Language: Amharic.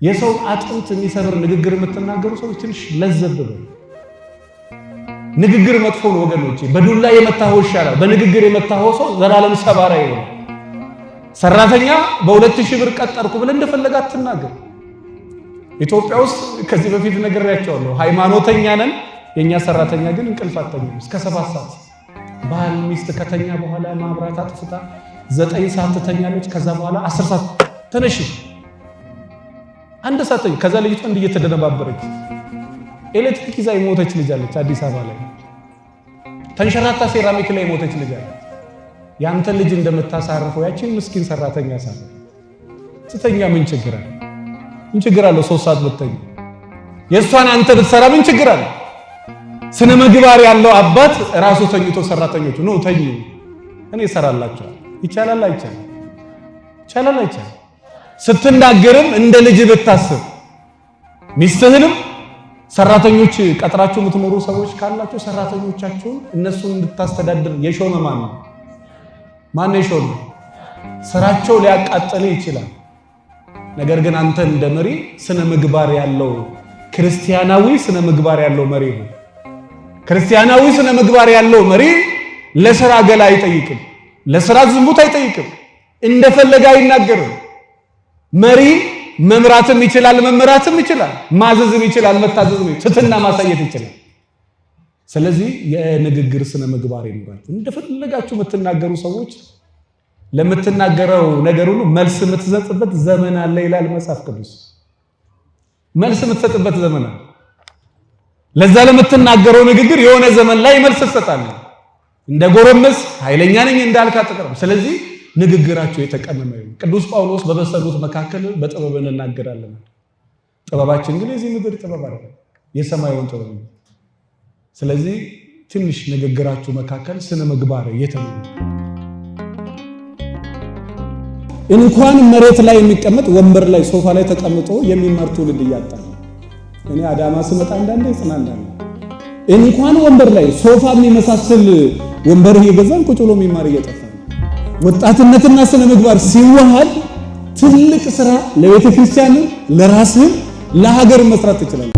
የሰው አጥንት የሚሰብር ንግግር የምትናገሩ ሰዎች ትንሽ ለዘብ በሉ። ንግግር መጥፎ ነው ወገኖቼ። በዱላ የመታኸው ይሻላል። በንግግር የመታኸው ሰው ዘላለም ሰባራ ይሆናል። ሰራተኛ በ2000 ብር ቀጠርኩ ብለህ እንደፈለገ አትናገር። ኢትዮጵያ ውስጥ ከዚህ በፊት ነግሬያቸዋለሁ። ሃይማኖተኛ ነን። የእኛ ሰራተኛ ግን እንቅልፍ አተኛም እስከ 7 ሰዓት። ባል ሚስት ከተኛ በኋላ ማብራት አጥፍታ 9 ሰዓት ትተኛለች። ከዛ በኋላ 10 ሰዓት ተነሺ፣ 1 ሰዓት። ከዛ ልጅቷ እንዲህ እየተደነባበረች ኤሌክትሪክ ይዛ የሞተች ልጅ አለች። አዲስ አበባ ላይ ተንሸራታ ሴራሚክ ላይ የሞተች ልጅ አለች። ያንተ ልጅ እንደምታሳርፈው ያቺን ምስኪን ሰራተኛ ሳርፍ። ስተኛ ምን ችግር አለ? ምን ችግር አለው? 3 ሰዓት ብትተኛ የእሷን አንተ ብትሰራ ምን ችግር አለ? ስነ ምግባር ያለው አባት ራሱ ተኝቶ ሰራተኞቹ ኑ ተኙ እኔ እሰራላችኋለሁ። ይቻላል አይቻልም? ይቻላል አይቻልም? ስትናገርም እንደ ልጅ ብታስብ ሚስትህንም ሰራተኞች ቀጥራችሁ የምትኖሩ ሰዎች ካላችሁ ሰራተኞቻችሁን እነሱን እንድታስተዳድር የሾመ ማን ነው? ማን የሾመ? ስራቸው ሊያቃጥል ይችላል። ነገር ግን አንተ እንደ መሪ ስነ ምግባር ያለው ክርስቲያናዊ ስነ ምግባር ያለው መሪ ነው። ክርስቲያናዊ ስነ ምግባር ያለው መሪ ለስራ ገላ አይጠይቅም፣ ለስራ ዝሙት አይጠይቅም፣ እንደፈለገ አይናገርም። መሪ መምራትም ይችላል፣ መምራትም ይችላል፣ ማዘዝም ይችላል፣ መታዘዝም ይችላል፣ ትህትና ማሳየት ይችላል። ስለዚህ የንግግር ስነ ምግባር ይኑራችሁ። እንደፈለጋችሁ የምትናገሩ ሰዎች ለምትናገረው ነገር ሁሉ መልስ የምትሰጥበት ዘመን አለ ይላል መጽሐፍ ቅዱስ። መልስ የምትሰጥበት ዘመን አለ። ለዛ ለምትናገረው ንግግር የሆነ ዘመን ላይ መልስ ትሰጣለህ። እንደ ጎረምስ ኃይለኛ ነኝ እንዳልክ አትቀርም። ስለዚህ ንግግራቸው የተቀመመ ይሁን። ቅዱስ ጳውሎስ በበሰሉት መካከል በጥበብ እንናገራለን። ጥበባችን ግን የዚህ ምድር ጥበብ አይደለም፣ የሰማዩን ጥበብ ነው። ስለዚህ ትንሽ ንግግራችሁ መካከል ስነ ምግባር የተሞላ እንኳን መሬት ላይ የሚቀመጥ ወንበር ላይ ሶፋ ላይ ተቀምጦ የሚማር ትውልድ እያጣ ነው። እኔ አዳማ ስመጣ አንዳንዴ እጽናናለሁ። እንኳን ወንበር ላይ ሶፋ የሚመሳስል ወንበር እየገዛን ቁጭ ብሎ የሚማር እየጠፋ ነው። ወጣትነትና ስነ ምግባር ሲዋሃድ ትልቅ ስራ ለቤተ ክርስቲያን፣ ለራስህ፣ ለሀገር መስራት ትችላለህ።